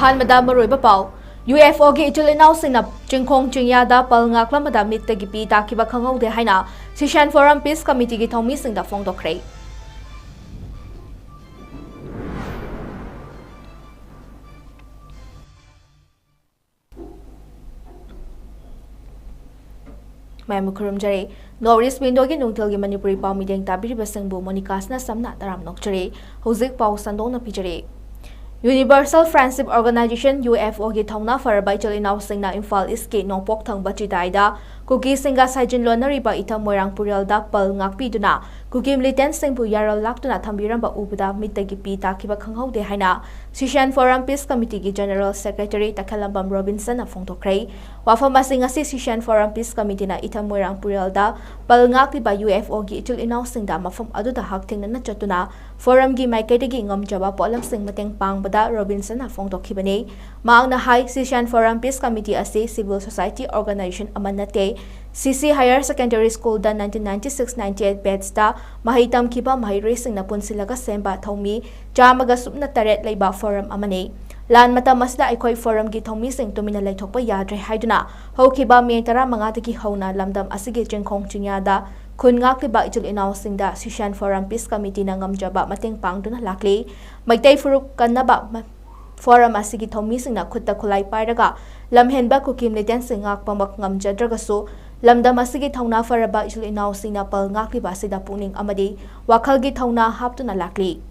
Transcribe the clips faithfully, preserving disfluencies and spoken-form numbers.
ꯑꯍꯥꯟꯕꯗ ꯃꯔꯨꯑꯣꯏꯕ ꯄꯥꯎ꯫ UFOꯒꯤ ꯏꯆꯤꯜ ꯏꯅꯥꯎꯁꯤꯡꯅ ꯆꯤꯡꯈꯣꯡ ꯆꯤꯡꯌꯥꯗ ꯄꯜ ꯉꯥꯛꯂꯝꯕꯗ ꯃꯤꯠꯇꯒꯤ ꯄꯤ ꯇꯥꯈꯤꯕ ꯈꯪꯍꯧꯗꯦ ꯍꯥꯏꯅ Sishan Forum Peace Committeeꯒꯤ ꯊꯧꯃꯤꯁꯤꯡꯗ ꯐꯣꯡꯗꯣꯛꯈ꯭ꯔꯦ꯫ ꯃꯌꯥꯝꯕꯨ ꯈꯨꯔꯨꯝꯖꯔꯤ꯫ North East Windowꯒꯤ ꯅꯨꯡꯊꯤꯜꯒꯤ ꯃꯅꯤꯄꯨꯔꯤ ꯄꯥꯎ ꯃꯤꯠꯌꯦꯡ ꯇꯥꯕꯤꯔꯤꯕꯁꯤꯡꯕꯨ ꯃꯣꯅꯤꯀꯥꯁꯅ ꯁꯝꯅ ꯇꯔꯥꯝꯅ ꯑꯣꯛꯆꯔꯤ꯫ ꯍꯧꯖꯤꯛ ꯄꯥꯎ ꯁꯟꯗꯣꯛꯅ ꯄꯤꯖꯔꯤ꯫ Universal Friendship Organization, UFOꯒꯤ ꯊꯧꯅꯥ ꯐꯔꯕ ꯏꯆꯤꯜ ꯏꯅꯥꯎꯁꯤꯡꯅ ꯏꯝꯐꯥꯜ ꯏꯁꯀꯤ ꯅꯣꯡꯄꯣꯛ ꯊꯪꯕ ꯆꯤꯗꯥꯏꯗ ꯀꯨꯀꯤꯁꯤꯡꯒ ꯁꯥꯏꯖꯤꯟ ꯂꯣꯟꯅꯔꯤꯕ ꯏꯊꯝ ꯃꯣꯏꯔꯥꯡ ꯄꯨꯔꯦꯜꯗ ꯄꯜ ꯉꯥꯛꯄꯤꯗꯨꯅ ꯀꯨꯀꯤ ꯃꯤꯂꯤꯇꯦꯟꯁꯤꯡꯕꯨ ꯌꯥꯔꯣꯜ ꯂꯥꯛꯇꯨꯅ ꯊꯝꯕꯤꯔꯝꯕ ꯎꯕꯗ ꯃꯤꯠꯇꯒꯤ ꯄꯤ ꯇꯥꯈꯤꯕ ꯈꯪꯍꯧꯗꯦ ꯍꯥꯏꯅ Sishan Forum Peace Committeeꯒꯤ General Secretary ꯇꯈꯦꯜꯂꯝꯕꯝ ꯔꯣꯕꯤꯟꯁꯟꯅ ꯐꯣꯡꯗꯣꯛꯈ꯭ꯔꯦ꯫ ꯋꯥꯐꯝ ꯑꯁꯤ ꯉꯁꯤ Sishan Forum Peace Committeeꯅ ꯏꯊꯝ ꯃꯣꯏꯔꯥꯡ ꯄꯨꯔꯦꯜꯗ ꯄꯜ ꯉꯥꯛꯂꯤꯕ UFOꯒꯤ ꯏꯆꯤꯜ ꯏꯅꯥꯎꯁꯤꯡꯗ ꯃꯐꯝ ꯑꯗꯨꯗ ꯍꯛꯊꯦꯡꯅꯅ ꯆꯠꯇꯨꯅ Forumꯒꯤ ꯃꯥꯏꯀꯩꯗꯒꯤ ꯉꯝꯖꯕ ꯄꯣꯠꯂꯝꯁꯤꯡ ꯃꯇꯦꯡ ꯄꯥꯡꯕꯗ ꯔꯣꯕꯤꯟꯁꯟꯅ ꯐꯣꯡꯗꯣꯛꯈꯤꯕꯅꯤ꯫ ꯃꯍꯥꯛꯅ ꯍꯥꯏ, Sishan Forum Peace Committee ꯑꯁꯤ civil society organization ꯑꯃ ꯅꯠꯇꯦ꯫ CC Higher Secondary Schoolꯗ nineteen ninety six ninety eight batchꯇ ꯃꯍꯩ ꯇꯝꯈꯤꯕ ꯃꯍꯩꯔꯣꯏꯁꯤꯡꯅ ꯄꯨꯟꯁꯤꯜꯂꯒ ꯁꯦꯝꯕ ꯊꯧꯃꯤ ꯆꯥꯝꯃꯒ ꯁꯨꯞꯅ ꯇꯔꯦꯠ ꯂꯩꯕ Forum ꯑꯃꯅꯤ꯫ ꯂꯥꯟ ꯃꯇꯝ ꯑꯁꯤꯗ ꯑꯩꯈꯣꯏ Forumꯒꯤ ꯊꯧꯃꯤꯁꯤꯡ ꯇꯨꯃꯤꯟꯅ ꯂꯩꯊꯣꯛꯄ ꯌꯥꯗ꯭ꯔꯦ ꯍꯥꯏꯗꯨꯅ ꯍꯧꯈꯤꯕ ꯃꯦ ꯇꯔꯥꯃꯉꯥꯗꯒꯤ ꯍꯧꯅ ꯂꯝꯗꯝ ꯑꯁꯤꯒꯤ ꯆꯤꯡꯈꯣꯡ ꯆꯤꯡꯌꯥꯗ ꯈꯨꯟ ꯉꯥꯛꯂꯤꯕ ꯏꯆꯤꯜ ꯏꯅꯥꯎꯁꯤꯡꯗ Sishan Forum Peace Committeeꯅ ꯉꯝꯖꯕ ꯃꯇꯦꯡ ꯄꯥꯡꯗꯨꯅ ꯂꯥꯛꯂꯤ꯫ ꯃꯩꯇꯩ ꯐꯨꯔꯨꯞ ꯀꯟꯅꯕ ꯃ-, Forum ꯑꯁꯤꯒꯤ ꯊꯧꯃꯤꯁꯤꯡꯅ ꯈꯨꯠꯇ ꯈꯨꯠꯂꯥꯏ ꯄꯥꯏꯔꯒ ꯂꯝꯍꯦꯟꯕ ꯀꯨꯀꯤ ꯃꯤꯂꯤꯇꯦꯟꯁꯤꯡ ꯉꯥꯛꯄꯃꯛ ꯉꯝꯖꯗ꯭ꯔꯒꯁꯨ, ꯂꯝꯗꯝ ꯑꯁꯤꯒꯤ ꯊꯧꯅꯥ ꯐꯔꯕ ꯏꯆꯤꯜ ꯏꯅꯥꯎꯁꯤꯡꯅ ꯄꯜ ꯉꯥꯛꯂꯤꯕ ꯑꯁꯤꯗ ꯄꯨꯛꯅꯤꯡ ꯑꯃꯗꯤ ꯋꯥꯈꯜꯒꯤ ꯊꯧꯅꯥ ꯍꯥꯞꯇꯨꯅ ꯂꯥꯛꯂꯤ꯫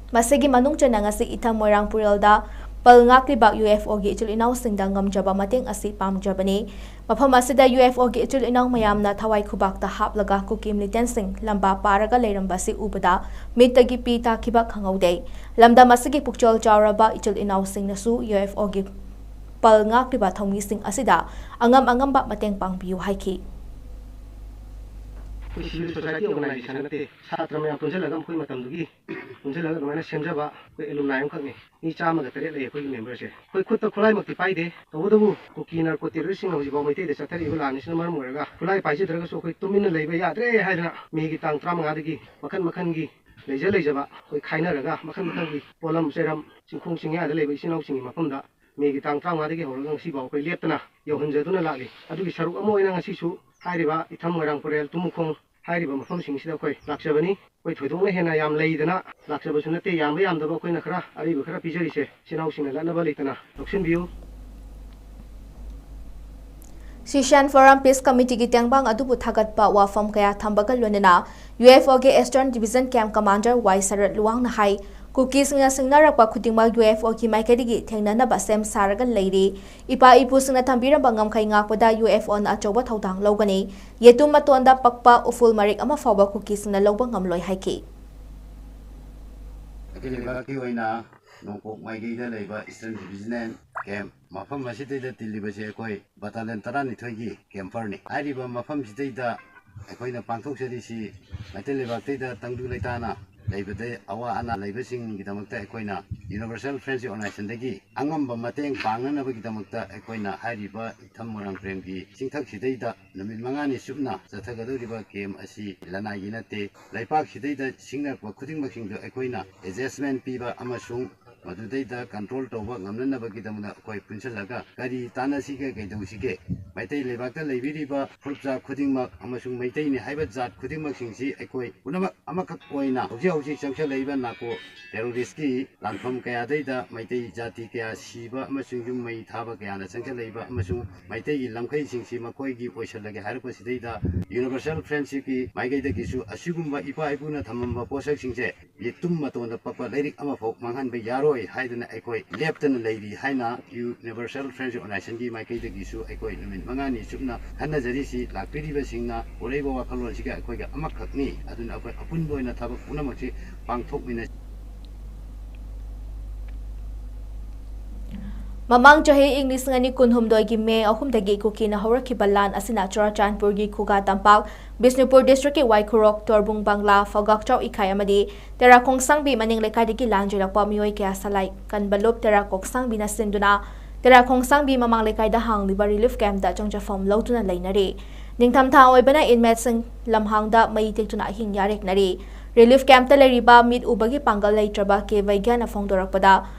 ꯃꯁꯤꯒꯤ ꯃꯅꯨꯡ ꯆꯟꯅ ꯉꯁꯤ ꯏꯊꯝ ꯃꯣꯏꯔꯥꯡ ꯄꯨꯔꯦꯜꯗ ꯄꯜ ꯉꯥꯛꯂꯤꯕ UFOꯒꯤ ꯏꯆꯤꯜ ꯏꯅꯥꯎꯁꯤꯡꯗ ꯉꯝꯖꯕ ꯃꯇꯦꯡ ꯑꯁꯤ ꯄꯥꯡꯖꯕꯅꯤ꯫ ꯃꯐꯝ ꯑꯁꯤꯗ UFOꯒꯤ ꯏꯆꯤꯜ ꯏꯅꯥꯎ ꯃꯌꯥꯝꯅ ꯊꯋꯥꯏ ꯈꯨꯕꯥꯛꯇ ꯍꯥꯞꯂꯒ ꯀꯨꯀꯤ ꯃꯤꯂꯤꯇꯦꯟꯁꯤꯡ ꯂꯝꯕꯥ ꯄꯥꯔꯒ ꯂꯩꯔꯝꯕꯁꯤ ꯎꯕꯗ ꯃꯤꯠꯇꯒꯤ ꯄꯤ ꯇꯥꯈꯤꯕ ꯈꯪꯍꯧꯗꯦ꯫ ꯂꯝꯗꯝ ꯑꯁꯤꯒꯤ ꯄꯨꯛꯆꯦꯜ ꯆꯥꯎꯔꯕ ꯏꯆꯤꯜ ꯏꯅꯥꯎꯁꯤꯡꯅꯁꯨ UFOꯒꯤ ꯄꯜ ꯉꯥꯛꯂꯤꯕ ꯊꯧꯃꯤꯁꯤꯡ ꯑꯁꯤꯗ ꯑꯉꯝ ꯑꯉꯝꯕ ꯃꯇꯦꯡ ꯄꯥꯡꯕꯤꯌꯨ ꯍꯥꯏꯈꯤ꯫ ꯑꯩꯈꯣꯏ civil society organization ꯅꯠꯇꯦ, ꯁꯥꯇ꯭ꯔ ꯃꯌꯥꯝ ꯄꯨꯟꯁꯤꯜꯂꯒ ꯃꯈꯣꯏ ꯃꯇꯝꯗꯨꯒꯤ ꯄꯨꯟꯁꯤꯜꯂꯒ ꯑꯗꯨꯃꯥꯏꯅ ꯁꯦꯝꯖꯕ ꯑꯩꯈꯣꯏ alumni ꯑꯃꯈꯛꯅꯤ꯫ ꯃꯤ ꯆꯥꯝꯃꯒ ꯇꯔꯦꯠ ꯂꯩ ꯑꯩꯈꯣꯏꯒꯤ memberꯁꯦ꯫ ꯑꯩꯈꯣꯏ ꯈꯨꯠꯇ ꯈꯨꯠꯂꯥꯏꯃꯛꯇꯤ ꯄꯥꯏꯗꯦ, ꯇꯧꯕꯇꯕꯨ ꯀꯨꯀꯤ narco terroristꯁꯤꯡꯅ ꯍꯧꯖꯤꯛꯐꯥꯎ ꯃꯩꯇꯩꯗ ꯆꯠꯊꯔꯛꯏꯕ ꯂꯥꯟ ꯑꯁꯤꯅ ꯃꯔꯝ ꯑꯣꯏꯔꯒ ꯈꯨꯠꯂꯥꯏ ꯄꯥꯏꯖꯗ꯭ꯔꯒꯁꯨ ꯑꯩꯈꯣꯏ ꯇꯨꯃꯤꯟꯅ ꯂꯩꯕ ꯌꯥꯗ꯭ꯔꯦ ꯍꯥꯏꯗꯅ ꯃꯦꯒꯤ ꯇꯥꯡ ꯇꯔꯥꯃꯉꯥꯗꯒꯤ ꯃꯈꯟ ꯃꯈꯟꯒꯤ ꯂꯩꯖ ꯂꯩꯖꯕ ꯑꯩꯈꯣꯏ ꯈꯥꯏꯅꯔꯒ ꯃꯈꯜ ꯃꯈꯜꯒꯤ ꯄꯣꯠꯂꯝ ꯆꯩꯔꯝ ꯆꯤꯡꯈꯣꯡ ꯆꯤꯡꯌꯥꯗ ꯂꯩꯕ ꯏꯆꯤꯜ ꯏꯅꯥꯎꯁꯤꯡꯒꯤ ꯃꯐꯝꯗ ꯃꯦꯒꯤ ꯇꯥꯡ ꯇꯔꯥꯃꯉꯥꯗꯒꯤ ꯍꯧꯔꯒ ꯉꯁꯤꯐꯥꯎ ꯑꯩꯈꯣꯏ ꯂꯦꯞꯇꯅ ꯌꯧꯍꯟꯖꯗꯨꯅ ꯂꯥꯛꯂꯤ꯫ ꯑꯗꯨꯒꯤ ꯁꯔꯨꯛ ꯑꯃ ꯑꯣꯏꯅ ꯉꯁꯤꯁꯨ ꯍꯥꯏꯔꯤꯕ ꯏꯊꯝ ꯃꯣꯏꯔꯥꯡ ꯄꯨꯔꯦꯜ ꯇꯨꯃꯨꯈꯣꯡ ꯍꯥꯏꯔꯤꯕ ꯃꯐꯝꯁꯤꯡꯁꯤꯗ ꯑꯩꯈꯣꯏ ꯂꯥꯛꯆꯕꯅꯤ꯫ ꯑꯩꯈꯣꯏ ꯊꯣꯏꯗꯣꯛꯅ ꯍꯦꯟꯅ ꯌꯥꯝ ꯂꯩꯗꯅ ꯂꯥꯛꯆꯕꯁꯨ ꯅꯠꯇꯦ, ꯌꯥꯝꯕ ꯌꯥꯝꯗꯕ ꯑꯩꯈꯣꯏꯅ ꯈꯔ ꯑꯔꯩꯕ ꯈꯔ ꯄꯤꯖꯔꯤꯁꯦ ꯏꯆꯤꯜ ꯏꯅꯥꯎꯁꯤꯡꯅ ꯂꯠꯅꯕ ꯂꯩꯇꯅ ꯂꯧꯁꯤꯟꯕꯤꯌꯨ꯫ Session Forum Peace Committeeꯒꯤ ꯇꯦꯡꯕꯥꯡ ꯑꯗꯨꯕꯨ ꯊꯥꯒꯠꯄ ꯋꯥꯐꯝ ꯀꯌꯥ ꯊꯝꯕꯒ ꯂꯣꯏꯅꯅ UFOꯒꯤ Eastern Division Camp Commander ꯋꯥꯏ ꯁꯔꯠ ꯂꯨꯋꯥꯡꯅ ꯍꯥꯏ, ꯀꯨꯀꯤꯁꯤꯡꯅ ꯁꯤꯡꯅꯔꯛꯄ ꯈꯨꯗꯤꯡꯃꯛ UFOꯒꯤ ꯃꯥꯏꯀꯩꯗꯒꯤ ꯊꯦꯡꯅꯅꯕ ꯁꯦꯝ ꯁꯥꯔꯒ ꯂꯩꯔꯤ꯫ ꯏꯄꯥ ꯏꯄꯨꯁꯤꯡꯅ ꯊꯝꯕꯤꯔꯝꯕ ꯉꯝꯈꯩ ꯉꯥꯛꯄꯗ UFOꯅ ꯑꯆꯧꯕ ꯊꯧꯗꯥꯡ ꯂꯧꯒꯅꯤ꯫ ꯌꯦꯇꯨꯝ ꯃꯇꯣꯟꯗ ꯄꯛꯄ ꯎꯐꯨꯜ ꯃꯔꯤꯛ ꯑꯃ ꯐꯥꯎꯕ ꯀꯨꯀꯤꯁꯤꯡꯅ ꯂꯧꯕ ꯉꯝꯂꯣꯏ ꯍꯥꯏꯈꯤ꯫ ꯑꯩꯈꯣꯏ ꯂꯩꯕꯥꯛꯀꯤ ꯑꯣꯏꯅ ꯅꯣꯡꯄꯣꯛ ꯃꯥꯏꯀꯩꯗ ꯂꯩꯕ Eastern Divisional Camp ꯃꯐꯝ ꯑꯁꯤꯗꯩꯗ ꯇꯤꯜꯂꯤꯕꯁꯤ ꯑꯩꯈꯣꯏ Battalion ꯇꯔꯥꯅꯤꯊꯣꯏꯒꯤ camperꯅꯤ꯫ ꯍꯥꯏꯔꯤꯕ ꯃꯐꯝꯁꯤꯗꯩꯗ ꯑꯩꯈꯣꯏꯅ ꯄꯥꯡꯊꯣꯛꯆꯔꯤꯁꯤ ꯃꯩꯇꯩ ꯂꯩꯕꯥꯛꯇꯩꯗ ꯇꯪꯗꯨ ꯂꯩꯇꯥꯅ ꯂꯩꯕꯗ ꯑꯋꯥ ꯑꯅꯥ ꯂꯩꯕꯁꯤꯡꯒꯤꯗꯃꯛꯇ ꯑꯩꯈꯣꯏꯅ Universal Friendship Organizationꯗꯒꯤ ꯑꯉꯝꯕ ꯃꯇꯦꯡ ꯄꯥꯡꯅꯅꯕꯒꯤꯗꯃꯛꯇ ꯑꯩꯈꯣꯏꯅ ꯍꯥꯏꯔꯤꯕ ꯏꯊꯝ ꯃꯣꯏꯔꯥꯡ ꯄ꯭ꯔꯦꯝꯒꯤ ꯆꯤꯡꯊꯛꯁꯤꯗꯩꯗ ꯅꯨꯃꯤꯠ ꯃꯉꯥꯅꯤ ꯆꯨꯞꯅ ꯆꯠꯊꯒꯗꯧꯔꯤꯕ camp ꯑꯁꯤ ꯂꯅꯥꯏꯒꯤ ꯅꯠꯇꯦ꯫ ꯂꯩꯄꯥꯛꯁꯤꯗꯩꯗ ꯁꯤꯡꯅꯔꯛꯄ ꯈꯨꯗꯤꯡꯃꯛꯁꯤꯡꯗꯨ ꯑꯩꯈꯣꯏꯅ adjustment ꯄꯤꯕ ꯑꯃꯁꯨꯡ ꯃꯗꯨꯗꯩꯗ control ꯇꯧꯕ ꯉꯝꯅꯅꯕꯒꯤꯗꯃꯛꯇ ꯑꯩꯈꯣꯏ ꯄꯨꯟꯁꯤꯜꯂꯒ ꯀꯔꯤ ꯇꯥꯟꯅꯁꯤꯒꯦ, ꯀꯩꯗꯧꯁꯤꯒꯦ, ꯃꯩꯇꯩ ꯂꯩꯕꯥꯛꯇ ꯂꯩꯕꯤꯔꯤꯕ ꯐꯨꯔꯨꯞ ꯖꯥꯠ ꯈꯨꯗꯤꯡꯃꯛ ꯑꯃꯁꯨꯡ ꯃꯩꯇꯩꯅꯤ ꯍꯥꯏꯕ ꯖꯥꯠ ꯈꯨꯗꯤꯡꯃꯛꯁꯤꯡꯁꯤ ꯑꯩꯈꯣꯏ ꯄꯨꯝꯅꯃꯛ ꯑꯃꯈꯛ ꯑꯣꯏꯅ ꯍꯧꯖꯤꯛ ꯍꯧꯖꯤꯛ ꯆꯪꯁꯤꯜꯂꯛꯏꯕ ꯅꯥꯀꯣ terroristꯀꯤ ꯂꯥꯟꯐꯝ ꯀꯌꯥꯗꯩꯗ ꯃꯩꯇꯩ ꯖꯥꯇꯤ ꯀꯌꯥ ꯁꯤꯕ ꯑꯃꯁꯨꯡ ꯌꯨꯝ ꯃꯩ ꯊꯥꯕ ꯀꯌꯥꯅ ꯆꯪꯁꯤꯜꯂꯛꯏꯕ ꯑꯃꯁꯨꯡ ꯃꯩꯇꯩꯒꯤ ꯂꯝꯈꯩꯁꯤꯡꯁꯤ ꯃꯈꯣꯏꯒꯤ ꯑꯣꯏꯁꯜꯂꯒꯦ ꯍꯥꯏꯔꯛꯄꯁꯤꯗꯩꯗ Universal Friendshipꯀꯤ ꯃꯥꯏꯀꯩꯗꯒꯤꯁꯨ ꯑꯁꯤꯒꯨꯝꯕ ꯏꯄꯥ ꯏꯄꯨꯅ ꯊꯝꯃꯝꯕ ꯄꯣꯠꯁꯛꯁꯤꯡꯁꯦ ꯌꯦꯇꯨꯝ ꯃꯇꯣꯟꯗ ꯄꯛꯄ ꯂꯥꯏꯔꯤꯛ ꯑꯃꯐꯥꯎ ꯃꯥꯡꯍꯟꯕ ꯌꯥꯔꯣꯏ ꯍꯥꯏꯗꯅ ꯑꯩꯈꯣꯏ ꯂꯦꯞꯇꯅ ꯂꯩꯔꯤ ꯍꯥꯏꯅ Universal Friendship Organizationꯒꯤ ꯃꯥꯏꯀꯩꯗꯒꯤꯁꯨ ꯑꯩꯈꯣꯏ ꯅꯨꯃꯤꯠ ꯃꯉꯥꯅꯤ ꯆꯨꯞꯅ ꯈꯟꯅꯖꯔꯤꯁꯤ꯫ ꯂꯥꯛꯄꯤꯔꯤꯕꯁꯤꯡꯅ ꯄꯨꯔꯛꯏꯕ ꯋꯥꯈꯜꯂꯣꯟꯁꯤꯒ ꯑꯩꯈꯣꯏꯒ ꯑꯃꯈꯛꯅꯤ꯫ ꯑꯗꯨꯅ ꯑꯩꯈꯣꯏ ꯑꯄꯨꯟꯕ ꯑꯣꯏꯅ ꯊꯕꯛ ꯄꯨꯝꯅꯃꯛꯁꯤ ꯄꯥꯡꯊꯣꯛꯃꯤꯟꯅꯁꯤ꯫ ꯃꯃꯥꯡ ꯆꯍꯤ ꯏꯪ ꯂꯤꯁꯤꯡ ꯑꯅꯤ ꯀꯨꯟꯍꯨꯝꯗꯣꯏꯒꯤ ꯃꯦ ꯑꯍꯨꯝꯗꯒꯤ ꯀꯨꯀꯤꯅ ꯍꯧꯔꯛꯈꯤꯕ ꯂꯥꯟ ꯑꯁꯤꯅ ꯆꯨꯔꯆꯥꯟꯄꯨꯔꯒꯤ ꯈꯨꯒꯥ ꯇꯝꯄꯥꯛ, ꯕꯤꯁꯅꯨꯄꯨꯔ districtꯀꯤ ꯋꯥꯏꯈꯨꯔꯣꯛ, ꯇꯣꯔꯕꯨꯡ ꯕꯪꯂꯥ, ꯐꯧꯒꯥꯛꯆꯥꯎ ꯏꯈꯥꯏ ꯑꯃꯗꯤ ꯇꯦꯔꯥꯈꯣꯡꯁꯥꯡꯕꯤ ꯃꯅꯤꯡ ꯂꯩꯀꯥꯏꯗꯒꯤ ꯂꯥꯟ ꯆꯦꯜꯂꯛꯄ ꯃꯤꯑꯣꯏ ꯀꯌꯥ ꯁꯂꯥꯏ ꯀꯟꯕ ꯂꯨꯞ ꯇꯦꯔꯥꯈꯣꯡꯁꯥꯡꯕꯤꯅ ꯁꯤꯟꯗꯨꯅ ꯇꯦꯔꯥꯈꯣꯡꯁꯥꯡꯕꯤ ꯃꯃꯥꯡ ꯂꯩꯀꯥꯏꯗ ꯍꯥꯡꯂꯤꯕ relief campꯇ ꯆꯪꯖꯐꯝ ꯂꯧꯗꯨꯅ ꯂꯩꯅꯔꯤ꯫ ꯅꯤꯡꯊꯝꯊꯥ ꯑꯣꯏꯕꯅ inmateꯁꯤꯡ ꯂꯝꯍꯥꯡꯗ ꯃꯩ ꯇꯦꯛꯇꯨꯅ ꯑꯍꯤꯡ ꯌꯥꯔꯦꯛꯅꯔꯤ꯫ ꯔꯤꯂꯤꯐ ꯀꯦꯝꯞꯇ ꯂꯩꯔꯤꯕ ꯃꯤꯠ ꯎꯕꯒꯤ ꯄꯥꯡꯒꯜ ꯂꯩꯇ꯭ꯔꯕ ꯀꯦ ꯕꯩꯒ꯭ꯌꯥꯅ ꯐꯣꯡꯗꯣꯔꯛꯄꯗ,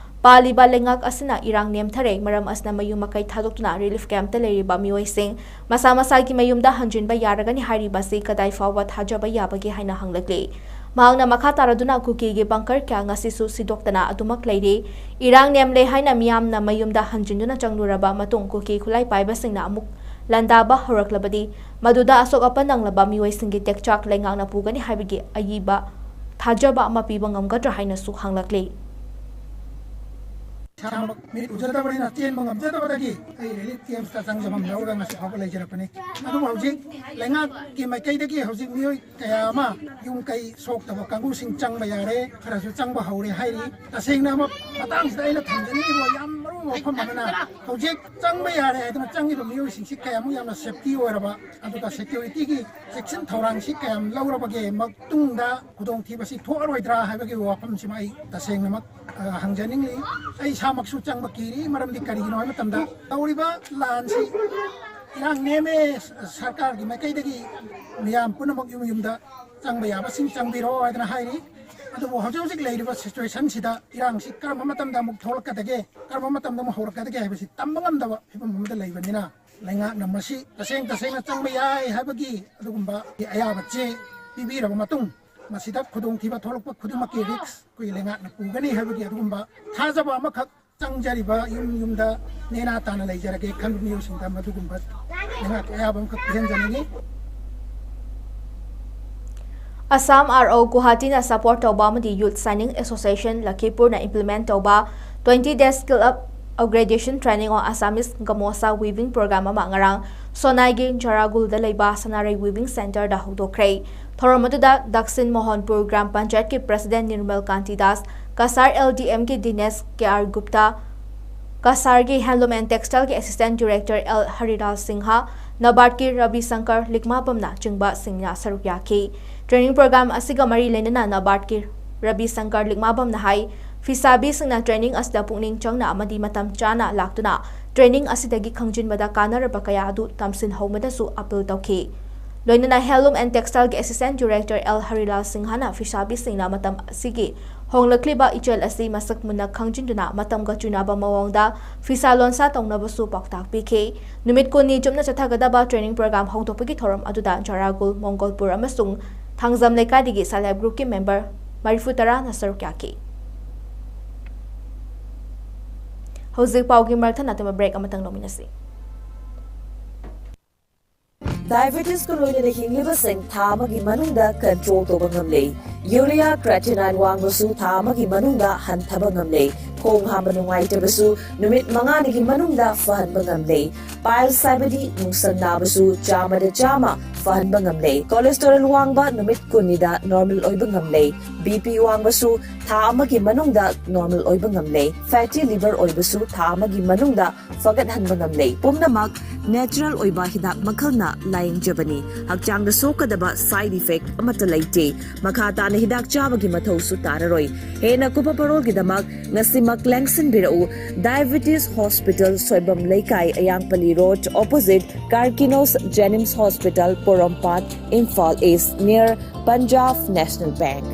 ꯄꯥꯜꯂꯤꯕ ꯂꯩꯉꯥꯛ ꯑꯁꯤꯅ ꯏꯔꯥꯡ ꯅꯦꯝꯊꯔꯦ, ꯃꯔꯝ ꯑꯁꯤꯅ ꯃꯌꯨꯝ ꯃꯀꯩ ꯊꯥꯗꯣꯛꯇꯨꯅ ꯔꯤꯂꯤꯐ ꯀꯦꯝꯞꯇ ꯂꯩꯔꯤꯕ ꯃꯤꯑꯣꯏꯁꯤꯡ ꯃꯁꯥ ꯃꯁꯥꯒꯤ ꯃꯌꯨꯝꯗ ꯍꯟꯖꯤꯟꯕ ꯌꯥꯔꯒꯅꯤ ꯍꯥꯏꯔꯤꯕꯁꯤ ꯀꯗꯥꯏ ꯐꯥꯎꯕ ꯊꯥꯖꯕ ꯌꯥꯕꯒꯦ ꯍꯥꯏꯅ ꯍꯪꯂꯛꯂꯤ꯫ ꯃꯍꯥꯛꯅ ꯃꯈꯥ ꯇꯥꯔꯗꯨꯅ ꯀꯨꯀꯤꯒꯤ ꯕꯪꯀꯔ ꯀꯌꯥ ꯉꯁꯤꯁꯨ ꯁꯤꯗꯣꯛꯇꯅ ꯑꯗꯨꯃꯛ ꯂꯩꯔꯤ꯫ ꯏꯔꯥꯡ ꯅꯦꯝꯂꯦ ꯍꯥꯏꯅ ꯃꯤꯌꯥꯝꯅ ꯃꯌꯨꯝꯗ ꯍꯟꯖꯤꯟꯗꯨꯅ ꯆꯪꯂꯨꯔꯕ ꯃꯇꯨꯡ ꯀꯨꯀꯤ ꯈꯨꯠꯂꯥꯏ ꯄꯥꯏꯕꯁꯤꯡꯅ ꯑꯃꯨꯛ ꯂꯥꯟꯗꯥꯕ ꯍꯧꯔꯛꯂꯕꯗꯤ ꯃꯗꯨꯗ ꯑꯁꯣꯛ ꯑꯄꯟ ꯅꯪꯂꯕ ꯃꯤꯑꯣꯏꯁꯤꯡꯒꯤ ꯇꯦꯛꯆꯥꯛ ꯂꯩꯉꯥꯛꯅ ꯄꯨꯒꯅꯤ ꯍꯥꯏꯕꯒꯤ ꯑꯏꯕ ꯊꯥꯖꯕ ꯑꯃ ꯄꯤꯕ ꯉꯝꯒꯗ꯭ꯔꯥ ꯍꯥꯏꯅꯁꯨ ꯍꯪꯂꯛꯂꯤ꯫ ꯏꯁꯥꯃꯛ ꯃꯤꯠ ꯎꯖꯗꯕꯅꯤꯅ ꯆꯦꯟꯕ ꯉꯝꯖꯗꯕꯗꯒꯤ ꯑꯩ ꯔꯤꯂꯤꯐ ꯀꯦꯝꯞꯁꯇ ꯆꯪꯖꯐꯝ ꯂꯧꯔꯒ ꯉꯁꯤ ꯐꯥꯎꯕ ꯂꯩꯖꯔꯛꯄꯅꯤ꯫ ꯑꯗꯨꯕꯨ ꯍꯧꯖꯤꯛ ꯂꯩꯉꯥꯛꯀꯤ ꯃꯥꯏꯀꯩꯗꯒꯤ ꯍꯧꯖꯤꯛ ꯃꯤꯑꯣꯏ ꯀꯌꯥ ꯑꯃ ꯌꯨꯝ ꯀꯩ ꯁꯣꯛꯇꯕ ꯀꯥꯡꯕꯨꯁꯤꯡ ꯆꯪꯕ ꯌꯥꯔꯦ, ꯈꯔꯁꯨ ꯆꯪꯕ ꯍꯧꯔꯦ ꯍꯥꯏꯔꯤ꯫ ꯇꯁꯦꯡꯅ ꯑꯃ ꯃꯇꯥꯡꯁꯤꯗ ꯑꯩꯅ ꯊꯝꯖꯅꯤꯡꯉꯤꯕ ꯌꯥꯝ ꯃꯔꯨ ꯑꯣꯏꯕ ꯋꯥꯐꯝ ꯑꯃꯅ ꯍꯧꯖꯤꯛ ꯆꯪꯕ ꯌꯥꯔꯦ ꯍꯥꯏꯗꯨꯅ ꯆꯪꯉꯤꯕ ꯃꯤꯑꯣꯏꯁꯤꯡꯁꯤ ꯀꯌꯥꯃꯨꯛ ꯌꯥꯝꯅ ꯁꯦꯐꯇꯤ ꯑꯣꯏꯔꯕ, ꯑꯗꯨꯒ ꯁꯦꯀ꯭ꯌꯨꯔꯤꯇꯤꯒꯤ ꯆꯦꯛꯁꯤꯟ ꯊꯧꯔꯥꯡꯁꯤ ꯀꯌꯥꯝ ꯂꯧꯔꯕꯒꯦ, ꯃꯇꯨꯡꯗ ꯈꯨꯗꯣꯡꯊꯤꯕꯁꯤ ꯊꯣꯛꯑꯔꯣꯏꯗ꯭ꯔꯥ ꯍꯥꯏꯕꯒꯤ ꯋꯥꯐꯝꯁꯤꯃ ꯑꯩ ꯇꯁꯦꯡꯅꯃꯛ ꯑ, ꯍꯪꯖꯅꯤꯡꯂꯤ꯫ ꯑꯩ ꯏꯁꯥꯃꯛꯁꯨ ꯆꯪꯕ ꯀꯤꯔꯤ, ꯃꯔꯝꯗꯤ ꯀꯔꯤꯒꯤꯅꯣ ꯍꯥꯏꯕ ꯃꯇꯝꯗ ꯇꯧꯔꯤꯕ ꯂꯥꯟꯁꯤ ꯏꯔꯥꯡ ꯅꯦꯝꯃꯦ, ꯁꯔꯀꯥꯔꯒꯤ ꯃꯥꯏꯀꯩꯗꯒꯤ ꯃꯤꯌꯥꯝ ꯄꯨꯝꯅꯃꯛ ꯌꯨꯝ ꯌꯨꯝꯗ ꯆꯪꯕ ꯌꯥꯕꯁꯤꯡ ꯆꯪꯕꯤꯔꯣ ꯍꯥꯏꯗꯅ ꯍꯥꯏꯔꯤ꯫ ꯑꯗꯨꯕꯨ ꯍꯧꯖꯤꯛ ꯍꯧꯖꯤꯛ ꯂꯩꯔꯤꯕ ꯁꯤꯆꯨꯋꯦꯁꯟꯁꯤꯗ ꯏꯔꯥꯡꯁꯤ ꯀꯔꯝꯕ ꯃꯇꯝꯗ ꯑꯃꯨꯛ ꯊꯣꯛꯂꯛꯀꯗꯒꯦ, ꯀꯔꯝꯕ ꯃꯇꯝꯗ ꯑꯃꯨꯛ ꯍꯧꯔꯛꯀꯗꯒꯦ ꯍꯥꯏꯕꯁꯤ ꯇꯝꯕ ꯉꯝꯗꯕ ꯐꯤꯕꯝ ꯑꯃꯗ ꯂꯩꯕꯅꯤꯅ, ꯂꯩꯉꯥꯛꯅ ꯃꯁꯤ ꯇꯁꯦꯡ ꯇꯁꯦꯡꯅ ꯆꯪꯕ ꯌꯥꯏ ꯍꯥꯏꯕꯒꯤ ꯑꯗꯨꯒꯨꯝꯕ ꯑꯌꯥꯕ ꯆꯦ ꯄꯤꯕꯤꯔꯕ ꯃꯇꯨꯡ, ꯃꯁꯤꯗ ꯈꯨꯗꯣꯡꯊꯤꯕ ꯊꯣꯛꯂꯛꯄ ꯈꯨꯗꯤꯡꯃꯛꯀꯤ ꯔꯤꯛꯁ ꯑꯩꯈꯣꯏ ꯂꯩꯉꯥꯛꯅ ꯄꯨꯒꯅꯤ ꯍꯥꯏꯕꯒꯤ ꯑꯗꯨꯒꯨꯝꯕ ꯊꯥꯖꯕ ꯑꯃꯈꯛ ꯆꯪꯖꯔꯤꯕ ꯌꯨꯝ ꯌꯨꯝꯗ ꯅꯦꯅꯥ ꯇꯥꯅ ꯂꯩꯖꯔꯒꯦ ꯈꯟꯕ ꯃꯤꯑꯣꯏꯁꯤꯡꯗ ꯃꯗꯨꯒꯨꯝꯕ ꯂꯩꯉꯥꯛꯀꯤ ꯑꯌꯥꯕ ꯑꯃꯈꯛ ꯄꯤꯍꯟꯖꯅꯤꯡꯏ꯫ ꯑꯁꯥꯝ ꯑꯥꯔ ꯑꯣ ꯒꯨꯋꯥꯍꯥꯇꯤꯅ ꯁꯄꯣꯔꯠ ꯇꯧꯕ ꯑꯃꯗꯤ ꯌꯨꯠ ꯁꯥꯏꯅꯤꯡ ꯑꯦꯁꯣꯁꯤꯌꯦꯁꯟ ꯂꯈꯤꯄꯨꯔꯅ ꯏꯝꯄ꯭ꯂꯤꯃꯦꯟꯠ ꯇꯧꯕ twenty days skill up upgradation training on Assamese gamosa weaving program ꯑꯃ ꯉꯔꯥꯡ ꯁꯣꯅꯥꯏꯒꯤ ꯖꯔꯥꯒꯨꯜꯗ ꯂꯩꯕ ꯁꯅꯥꯔꯩ weaving centreꯗ ꯍꯧꯗꯣꯛꯈ꯭ꯔꯦ꯫ ꯊꯧꯔꯝ ꯑꯗꯨꯗ ꯗꯛꯁꯤꯟ ꯃꯣꯍꯟꯄꯨꯔ ꯒ꯭ꯔꯥꯝ ꯄꯟꯆꯥꯌꯠꯀꯤ president ꯅꯤꯔꯃꯜ ꯀꯥꯟꯇꯤ ꯗꯥꯁ, ꯀꯁꯥꯔ LDMꯒꯤ ꯗꯤꯅꯦꯁ KR ꯒꯨꯞꯇꯥ, ꯀꯁꯥꯔꯒꯤ handloom and textileꯒꯤ assistant director L Hariraj Singh, ꯅꯕꯥꯔꯗꯀꯤ ꯔꯕꯤ ꯁꯪꯀꯔ ꯂꯤꯛꯃꯥꯕꯝꯅ ꯆꯤꯡꯕꯁꯤꯡꯅ ꯁꯔꯨꯛ ꯌꯥꯈꯤ꯫ Training program ꯑꯁꯤꯒ ꯃꯔꯤ ꯂꯩꯅꯅ ꯅꯕꯥꯔꯗꯀꯤ ꯔꯕꯤ ꯁꯪꯀꯔ ꯂꯤꯛꯃꯥꯕꯝꯅ ꯍꯥꯏ, ꯐꯤꯁꯥꯕꯤꯁꯤꯡꯅ training ꯑꯁꯤꯗ ꯄꯨꯛꯅꯤꯡ ꯆꯪꯅ ꯑꯃꯗꯤ ꯃꯇꯝ ꯆꯥꯅ ꯂꯥꯛꯇꯨꯅ training ꯑꯁꯤꯗꯒꯤ ꯈꯪꯖꯤꯟꯕꯗ ꯀꯥꯟꯅꯔꯕ ꯀꯌꯥ ꯑꯗꯨ ꯇꯝꯁꯤꯟꯍꯧꯕꯗꯁꯨ appeal ꯇꯧꯈꯤ꯫ ꯂꯣꯏꯅꯅ Handloom and Textile ꯒꯤ Assistant Director L ꯍꯔꯤꯂꯥꯜ ꯁꯤꯡꯍꯅ ꯐꯤꯁꯥꯕꯤꯁꯤꯡꯅ ꯃꯇꯝ ꯑꯁꯤꯒꯤ ꯍꯣꯡꯂꯛꯂꯤꯕ ꯏꯆꯜ ꯑꯁꯤ ꯃꯁꯛ ꯃꯨꯟꯅ ꯈꯪꯖꯤꯟꯗꯨꯅ ꯃꯇꯝꯒ ꯆꯨꯅꯕ ꯃꯑꯣꯡꯗ ꯐꯤꯁꯥ ꯂꯣꯟꯁꯥ ꯇꯧꯅꯕꯁꯨ ꯄꯥꯎꯇꯥꯛ ꯄꯤꯈꯤ꯫ ꯅꯨꯃꯤꯠ ꯀꯨꯟꯅꯤ ꯆꯨꯞꯅ ꯆꯠꯊꯒꯗꯕ training program ꯍꯧꯗꯣꯛꯄꯒꯤ ꯊꯧꯔꯝ ꯑꯗꯨꯗ ꯖꯔꯥꯒꯨꯜ, ꯃꯣꯡꯒꯣꯜꯄꯨꯔ ꯑꯃꯁꯨꯡ ꯊꯥꯡꯖꯝ ꯂꯩꯀꯥꯏꯗꯒꯤ Self Help Group ꯀꯤ member ꯃꯔꯤꯐꯨ ꯇꯔꯥꯅ ꯁꯔꯨꯛ ꯌꯥꯈꯤ꯫ ꯍꯧꯖꯤꯛ ꯄꯥꯎꯒꯤ ꯃꯔꯛ ꯊꯠꯅ ꯑꯇꯦꯟꯕ break ꯑꯃꯇꯪ ꯂꯧꯃꯤꯟꯅꯁꯤ꯫ Diabetesꯀ ꯂꯣꯏꯅꯅ ꯍꯤꯡꯂꯤꯕꯁꯤꯡ ꯊꯥ ꯑꯃꯒꯤ ꯃꯅꯨꯡꯗ control ꯇꯧꯕ ꯉꯝꯂꯦ꯫ Urea, creatinine ꯋꯥꯡꯕꯁꯨ ꯊꯥ ꯑꯃꯒꯤ ꯃꯅꯨꯡꯗ ꯍꯟꯊꯕ ꯉꯝꯂꯦ꯫ ꯈꯣꯡ ꯍꯥꯝꯕ ꯅꯨꯡꯉꯥꯏꯇꯕꯁꯨ ꯅꯨꯃꯤꯠ ꯃꯉꯥꯅꯤꯒꯤ ꯃꯅꯨꯡꯗ ꯐꯍꯟꯕ ꯉꯝꯂꯦ꯫ Piles ꯍꯥꯏꯕꯗꯤ ꯅꯨꯡꯁꯪ ꯅꯥꯕꯁꯨ ꯆꯥꯝꯃꯗ ꯆꯥꯝꯃ ꯐꯍꯟꯕ ꯉꯝꯂꯦ꯫ Cholesterol ꯋꯥꯡꯕ ꯅꯨꯃꯤꯠ ꯀꯨꯟꯅꯤꯗ normal ꯑꯣꯏꯕ ꯉꯝꯂꯦ꯫ BP ꯋꯥꯡꯕꯁꯨ ꯊꯥ ꯑꯃꯒꯤ ꯃꯅꯨꯡꯗ normal ꯑꯣꯏꯕ ꯉꯝꯂꯦ꯫ Fatty liver ꯑꯣꯏꯕꯁꯨ ꯊꯥ ꯑꯃꯒꯤ ꯃꯅꯨꯡꯗ ꯐꯒꯠꯍꯟꯕ ꯉꯝꯂꯦ꯫ ꯄꯨꯝꯅꯃꯛ natural ꯑꯣꯏꯕ ꯍꯤꯗꯥꯛ ꯃꯈꯜꯅ ꯂꯥꯌꯦꯡꯖꯕꯅꯤ꯫ ꯍꯛꯆꯥꯡꯗ ꯁꯣꯛꯀꯗꯕ side effect ꯑꯃꯠꯇ ꯂꯩꯇꯦ꯫ ꯃꯈꯥ ꯇꯥꯅ ꯍꯤꯗꯥꯛ ꯆꯥꯕꯒꯤ ꯃꯊꯧꯁꯨ ꯇꯥꯔꯔꯣꯏ꯫ ꯍꯦꯟꯅ ꯀꯨꯞꯄ ꯄꯔꯣꯜꯒꯤꯗꯃꯛ ꯉꯁꯤꯃꯛ ꯂꯦꯡꯁꯤꯟꯕꯤꯔꯛꯎ꯫ Diabetes Hospital, ꯁꯣꯏꯕꯝ ꯂꯩꯀꯥꯏ, ꯑꯌꯥꯡꯄꯜꯂꯤ Road, opposite Carkinos Jenims Hospital, Porompat, Imphal East, near Punjab National Bank.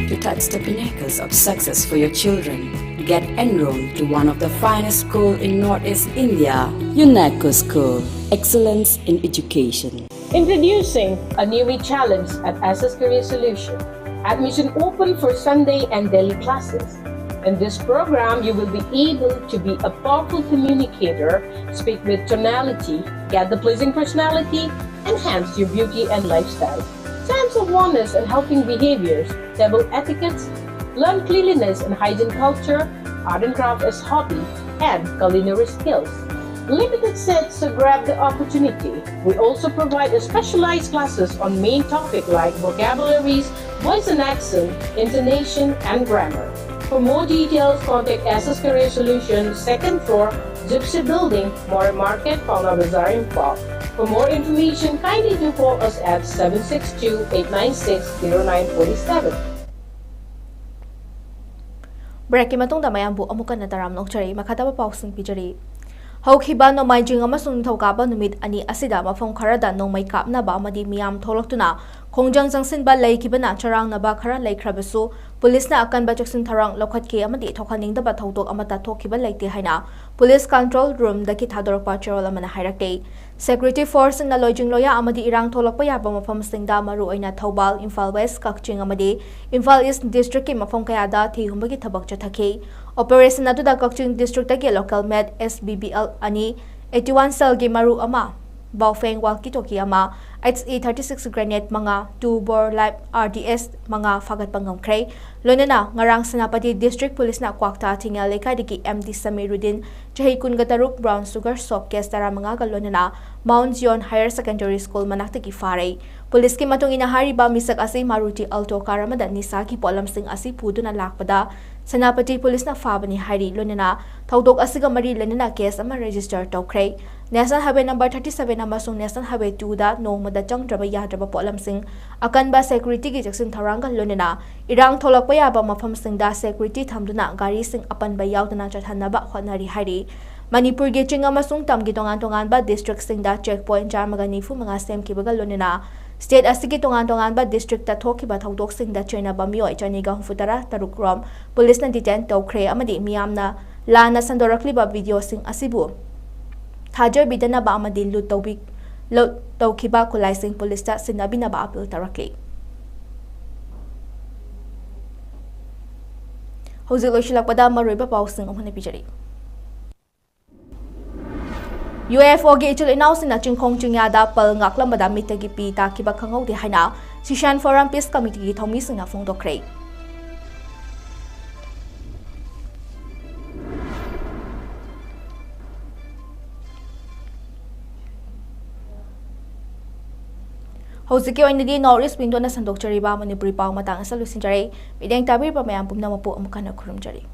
To touch the pinnacles of success for your children, get enrolled to one of the finest school in Northeast India, UNACO School, excellence in education. Introducing a new challenge at S S Career Solution. Admission open for Sunday and daily classes. In this program, you will be able to be a powerful communicator, speak with tonality, get the pleasing personality, enhance your beauty and lifestyle. Sense of wellness and helping behaviors, table etiquettes, learn cleanliness and hygiene culture, art and craft as hobby, and culinary skills. Limited seats, so grab the opportunity. We also provide a specialized classes on main topic like vocabularies, voice and accent, intonation, and grammar. For more details, contact S S Career Solutions, second floor, Gypsy Building, More Market, Paona Bazaar, Imphal. For more information, kindly do call us at seven six two, eight nine six, zero nine forty seven. Breakꯀꯤ ꯃꯇꯨꯡꯗ ꯃꯌꯥꯝꯕꯨ ꯑꯃꯨꯛ ꯍꯟꯅ ꯇꯔꯥꯝꯅ ꯑꯣꯛꯆꯔꯤ꯫ ꯃꯈꯥ ꯇꯥꯕ ꯄꯥꯎꯁꯤꯡ ꯄꯤꯖꯔꯤ꯫ ꯍꯧꯈꯤꯕ ꯅꯣꯡꯃꯥꯏꯖꯤꯡ ꯑꯃꯁꯨꯡ ꯅꯤꯡꯊꯧꯀꯥꯕ ꯅꯨꯃꯤꯠ ꯑꯅꯤ ꯑꯁꯤꯗ ꯃꯐꯝ ꯈꯔꯗ ꯅꯣꯡꯃꯩ ꯀꯥꯞꯅꯕ ꯑꯃꯗꯤ ꯃꯤꯌꯥꯝ ꯊꯣꯛꯂꯛꯇꯨꯅ ꯈꯣꯡꯖꯪ ꯆꯪꯁꯤꯟꯕ ꯂꯩꯈꯤꯕꯅ ꯆꯔꯥꯡꯅꯕ ꯈꯔ ꯂꯩꯈ꯭ꯔꯕꯁꯨ, ꯄꯨꯂꯤꯁꯅ ꯑꯀꯟꯕ ꯆꯦꯛꯁꯤꯟ ꯊꯧꯔꯥꯡ ꯂꯧꯈꯠꯈꯤ ꯑꯃꯗꯤ ꯊꯣꯛꯍꯟꯅꯤꯡꯗꯕ ꯊꯧꯗꯣꯛ ꯑꯃꯠꯇ ꯊꯣꯛꯈꯤꯕ ꯂꯩꯇꯦ ꯍꯥꯏꯅ ꯄꯨꯂꯤꯁ ꯀꯟꯇ꯭ꯔꯣꯜ ꯔꯨꯝꯗꯒꯤ ꯊꯥꯗꯣꯔꯛꯄ ꯆꯦꯔꯣꯜ ꯑꯃꯅ ꯍꯥꯏꯔꯛꯂꯤ꯫ ꯁꯦꯀ꯭ꯌꯨꯔꯤꯇꯤ ꯐꯣꯔꯁꯁꯤꯡꯅ ꯂꯣꯏꯖꯤꯡ ꯂꯣꯌꯥ ꯑꯃꯗꯤ ꯏꯔꯥꯡ ꯊꯣꯛꯂꯛꯄ ꯌꯥꯕ ꯃꯐꯝꯁꯤꯡꯗ, ꯃꯔꯨꯑꯣꯏꯅ ꯊꯧꯕꯥꯜ, ꯏꯝꯐꯥꯜ ꯋꯦꯁ, ꯀꯛꯆꯤꯡ ꯑꯃꯗꯤ ꯏꯝꯐꯥꯜ ꯏꯁ꯭ꯠ ꯗꯤꯁꯇ꯭ꯔꯤꯛꯀꯤ ꯃꯐꯝ ꯀꯌꯥꯗ ꯊꯤꯍꯨꯝꯕꯒꯤ ꯊꯕꯛ ꯆꯠꯊꯈꯤ꯫ ꯑꯣꯄꯔꯦꯁꯟ ꯑꯗꯨꯗ ꯀꯛꯆꯤꯡ ꯗꯤꯁꯇ꯭ꯔꯤꯛꯇꯒꯤ ꯂꯣꯀꯦꯜ ꯃꯦꯗ ꯑꯦꯁ ꯕꯤ ꯕꯤ ꯑꯦꯜ ꯑꯅꯤ, ꯑꯩꯠꯇꯤ ꯋꯥꯟ ꯁꯦꯜꯒꯤ ꯃꯔꯨ ꯑꯃ, ꯕꯥꯎꯐꯦꯡ ꯋꯥꯜꯀꯤ ꯇꯣꯀꯤ ꯑꯃ, H E thirty six grenade ꯃꯉꯥ, ꯇꯨ ꯕꯣꯔ ꯂꯥꯏꯐ ꯑꯥꯔ ꯗꯤ ꯑꯦꯁ ꯃꯉꯥ ꯐꯥꯒꯠꯄ ꯉꯝꯈ꯭ꯔꯦ꯫ ꯂꯣꯏꯅꯅ ꯉꯔꯥꯡ ꯁꯦꯅꯥꯄꯇꯤ ꯗꯤꯁꯇ꯭ꯔꯤꯛ ꯄꯨꯂꯤꯁꯅ ꯀ꯭ꯋꯥꯛꯇꯥ ꯊꯤꯡꯉꯦꯜ ꯂꯩꯀꯥꯏꯗꯒꯤ ꯑꯦꯝ ꯗꯤ ꯁꯃꯤꯔꯨꯗꯤꯟ, ꯆꯍꯤ ꯀꯨꯟꯒ ꯇꯔꯨꯛ, ꯕ꯭ꯔꯥꯎꯟ ꯁꯨꯒꯔ ꯁꯣꯞ ꯀꯦꯁ ꯇꯔꯥꯃꯉꯥꯒ ꯂꯣꯏꯅꯅ ꯃꯥꯎꯟꯠ ꯖꯤꯌꯣꯟ ꯍꯥꯌꯔ ꯁꯦꯀꯦꯟꯗꯔꯤ ꯁ꯭ꯀꯨꯜ ꯃꯅꯥꯛꯇꯒꯤ ꯐꯥꯔꯦ꯫ ꯄꯨꯂꯤꯁꯀꯤ ꯃꯇꯨꯡ ꯏꯟꯅ, ꯍꯥꯏꯔꯤꯕ ꯃꯤꯁꯛ ꯑꯁꯤ ꯃꯥꯔꯨꯇꯤ ꯑꯜꯇꯣ ꯀꯥꯔ ꯑꯃꯗ ꯅꯤꯁꯥꯒꯤ ꯄꯣꯠꯂꯝꯁꯤꯡ ꯑꯁꯤ ꯄꯨꯗꯨꯅ ꯂꯥꯛꯄꯗ ꯁꯦꯅꯥꯄꯇꯤ ꯄꯨꯂꯤꯁꯅ ꯐꯥꯕꯅꯤ ꯍꯥꯏꯔꯤ꯫ ꯂꯣꯏꯅꯅ ꯊꯧꯗꯣꯛ ꯑꯁꯤꯒ ꯃꯔꯤ ꯂꯩꯅꯅ ꯀꯦꯁ ꯑꯃ ꯔꯦꯖꯤꯁꯇꯔ ꯇꯧꯈ꯭ꯔꯦ꯫ National highway number thirty seven ꯑꯃꯁꯨꯡ ꯅꯦꯁꯅꯦꯜ ꯍꯥꯏꯋꯦ ꯇꯨꯗ ꯅꯣꯡꯃꯗ ꯆꯪꯗ꯭ꯔꯕ ꯌꯥꯗ꯭ꯔꯕ ꯄꯣꯠꯂꯝꯁꯤꯡ, ꯑꯀꯟꯕ ꯁꯦꯀ꯭ꯌꯨꯔꯤꯇꯤꯒꯤ ꯆꯦꯛꯁꯤꯟ ꯊꯧꯔꯥꯡꯒ ꯂꯣꯏꯅꯅ ꯏꯔꯥꯡ ꯊꯣꯛꯂꯛꯄ ꯌꯥꯕ ꯃꯐꯝꯁꯤꯡꯗ ꯁꯦꯀ꯭ꯌꯨꯔꯤꯇꯤ ꯊꯝꯗꯨꯅ ꯒꯥꯔꯤꯁꯤꯡ ꯑꯄꯟꯕ ꯌꯥꯎꯗꯅ ꯆꯠꯍꯟꯅꯕ ꯍꯣꯠꯅꯔꯤ ꯍꯥꯏꯔꯤ꯫ ꯃꯅꯤꯄꯨꯔꯒꯤ ꯆꯤꯡ ꯑꯃꯁꯨꯡ ꯇꯝꯒꯤ ꯇꯣꯉꯥꯟ ꯇꯣꯉꯥꯟꯕ ꯗꯤꯁꯇ꯭ꯔꯤꯛꯁꯤꯡꯗ ꯆꯦꯛ ꯄꯣꯏꯟꯠ ꯆꯥꯝꯃꯒ ꯅꯤꯐꯨ ꯃꯉꯥ ꯁꯦꯝꯈꯤꯕꯒ ꯂꯣꯏꯅꯅ ꯁ꯭ꯇꯦꯠ ꯑꯁꯤꯒꯤ ꯇꯣꯉꯥꯟ ꯇꯣꯉꯥꯟꯕ ꯗꯤꯁꯇ꯭ꯔꯤꯛꯇ ꯊꯣꯛꯈꯤꯕ ꯊꯧꯗꯣꯛꯁꯤꯡꯗ ꯆꯦꯟꯅꯕ ꯃꯤꯑꯣꯏ ꯆꯅꯤꯒ ꯍꯨꯝꯐꯨ ꯇꯔꯥ ꯇꯔꯨꯛ ꯔꯣꯝ ꯄꯨꯂꯤꯁꯅ ꯗꯤꯇꯦꯟ ꯇꯧꯈ꯭ꯔꯦ ꯑꯃꯗꯤ ꯃꯤꯌꯥꯝꯅ ꯂꯥꯟꯅ ꯁꯟꯗꯣꯔꯛꯂꯤꯕ ꯚꯤꯗꯤꯑꯣꯁꯤꯡ ꯑꯁꯤꯕꯨ ꯊꯥꯖꯕꯤꯗꯅꯕ ꯑꯃꯗꯤ ꯂꯨꯠ ꯇꯧꯕꯤ-, ꯂꯨꯠ ꯇꯧꯈꯤꯕ ꯈꯨꯠꯂꯥꯏꯁꯤꯡ ꯄꯨꯂꯤꯁꯇ ꯁꯤꯟꯅꯕꯤꯅꯕ ꯑꯥꯄꯤꯜ ꯇꯧꯔꯛꯂꯤ꯫ ꯍꯧꯖꯤꯛ ꯂꯣꯏꯁꯤꯜꯂꯛꯄꯗ ꯃꯔꯨꯑꯣꯏꯕ ꯄꯥꯎꯁꯤꯡ ꯑꯃꯨꯛ ꯍꯟꯅ ꯄꯤꯖꯔꯤ꯫ ꯌꯨ ꯑꯦꯐ ꯑꯣꯒꯤ ꯏꯆꯤꯜ ꯏꯅꯥꯎꯁꯤꯡꯅ ꯆꯤꯡꯈꯣꯡ ꯆꯤꯡꯌꯥꯗ ꯄꯜ ꯉꯥꯛꯂꯝꯕꯗ ꯃꯤꯠꯇꯒꯤ ꯄꯤ ꯇꯥꯈꯤꯕ ꯈꯪꯍꯧꯗꯦ ꯍꯥꯏꯅ ꯁꯤꯁꯥꯟ ꯐꯣꯔꯝ ꯄꯤꯁ ꯀꯃꯤꯇꯤꯒꯤ ꯊꯧꯃꯤꯁꯤꯡꯅ ꯐꯣꯡꯗꯣꯛꯈ꯭ꯔꯦ꯫ ꯍꯧꯖꯤꯛꯀꯤ ꯑꯣꯏꯅꯗꯤ ꯅꯣꯔꯠ ꯏꯁ꯭ꯠ ꯋꯤꯡꯗꯣꯅ ꯁꯟꯗꯣꯛꯆꯔꯤꯕ ꯃꯅꯤꯄꯨꯔꯤ ꯄꯥꯎ ꯃꯇꯥꯡ ꯑꯁꯤꯗ ꯂꯣꯏꯁꯤꯟꯖꯔꯦ꯫ ꯃꯤꯠꯌꯦꯡ ꯇꯥꯕꯤꯔꯤꯕ ꯃꯌꯥꯝ ꯄꯨꯝꯅꯃꯛꯄꯨ ꯑꯃꯨꯛ ꯍꯟꯅ ꯈꯨꯔꯨꯝꯖꯔꯤ꯫